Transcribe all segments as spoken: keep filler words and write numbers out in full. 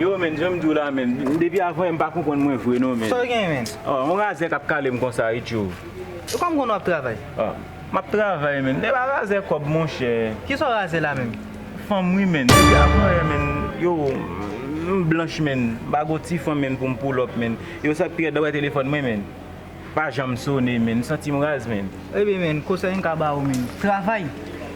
Yo, men, jan m di w la, men, depi avan yè m pa konprann mwen vre, non, men. Sa w gen, men? Oh, yon razè k ap kale m konsa, wi, tjou. E kòm konnen w ap travay? Ah, m ap travay, men. E pa razè kòb, monchè. Kisa w razè la, menm? Fanm, wi, men. Depi avan yè, men. Yo, m blanch, men. M pa gon ti fanm, men, pou m pull up, men. Yo, sa k pi rèd, w wè telefòn mwen, men. Pa janm sone, men. M santi m raz, men. Ebyen, men, konsèy m ka ba ou, men. Travay.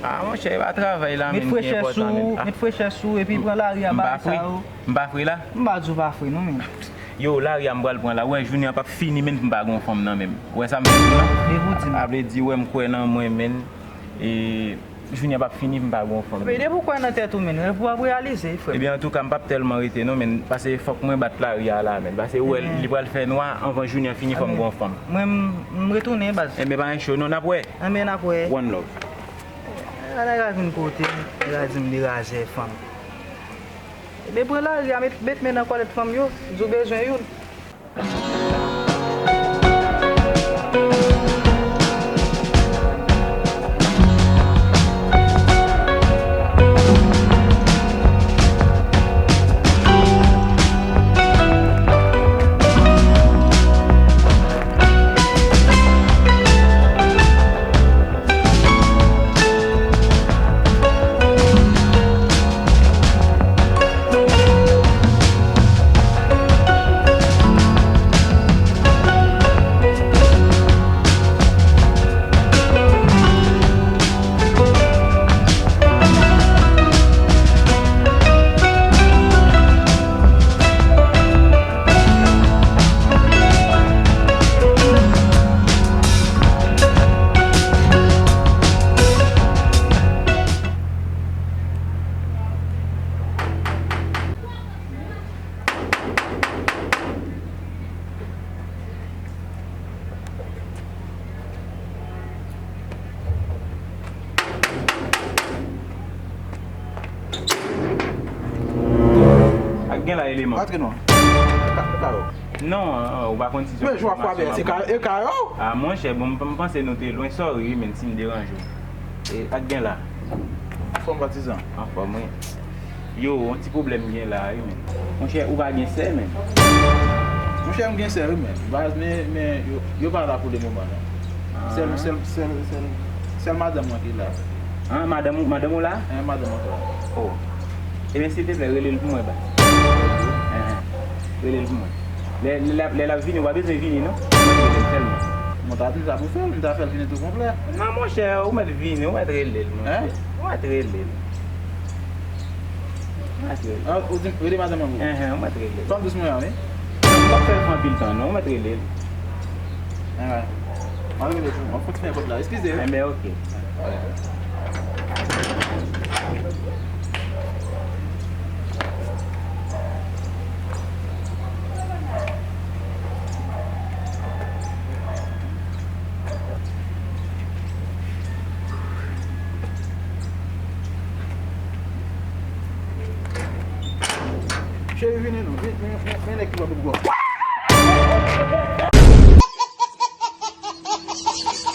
Ah, monchè, e pa travay la, men, ki enpòtan, men. Met frechè sou ou, met frechè sou ou, epi pran lari a, bagay sa yo. M pa fre la? M pa di w pa fre, non, men. Yo, lari a m pral pran la. Ou wè, jounen an p ap fini, men, pou m pa gon fanm nan, men. Ou wè sa m vle di w la? Depi w di m. Sa vle di, ou wè, m kwè nan mwen, men. E, jounen an p ap fini pou m pa gon fanm. Ebyen, depi w kwè nan tèt ou, men, w ap reyalize, frè m. Ebyen, antouka, m p ap tèlman rete, non, men, paske fòk mwen bat lari a la, men. Paske, ou wè, li pral fè nwa, anvan jounen an fini, fò m gon fanm. Mwen, m, m retounen, baz. Ebyen, pa gen cho, non, n ap wè. Ebyen, n ap wè. One love. A, nèg la vin kote m, nèg la di m li razè fanm. Ebyen, pran lari a, met, met men nan kòlèt fanm yo, di w bezwen youn. Ak gen la eleman. Antre non. Ka, ka yo. Non, an, an, ou pa konn si se. Men jou a fwa bèl, se ka, e ka yo. Ah, monchè, bon, m, m panse nou te lwen, sorry, wi, men si m deranje w. E, ak gen la. Anfòm patizan. Anfòm, wi. Yo, yon ti pwoblèm gen la, wi, men. Monchè, ou pa gen sè, men. Monchè, m gen sè, wi, men. Baz, men, men, yo, yo pa la pou le moman, non. Sèl, sèl, sèl, sèl, sèl madanm mwen ki la. An, madanm ou, madanm ou la? An, madanm mwen ki la. Oh. Ebyen, silteplè, rele l pou mwen, baz. Enhen. Rele l pou mwen. Lè, lè, lè l ap vini, ou pa bezwen vini, non. Ou mèt rele l sèlman. Mwen ta di m ta pou fè l, m ta fè l vini tou konplè. Non, monchè, ou mèt vini, ou mèt rele l, monchè. Hein? Ou mèt rele l. Ou mèt rele l. Ah, ou di, rele madanm mwen pou ou. Enhen, ou mèt rele l. Fè m dous mwen an, wi. Non, m p ap fè l pran anpil tan, non, ou mèt rele l. Enhen. M ap rele tou. M ap kontinye kot la. Eskize, wi. Enben, oke. Cheri, vini non. Vin, vin, vin, vin, nèg ki pa bout gòl.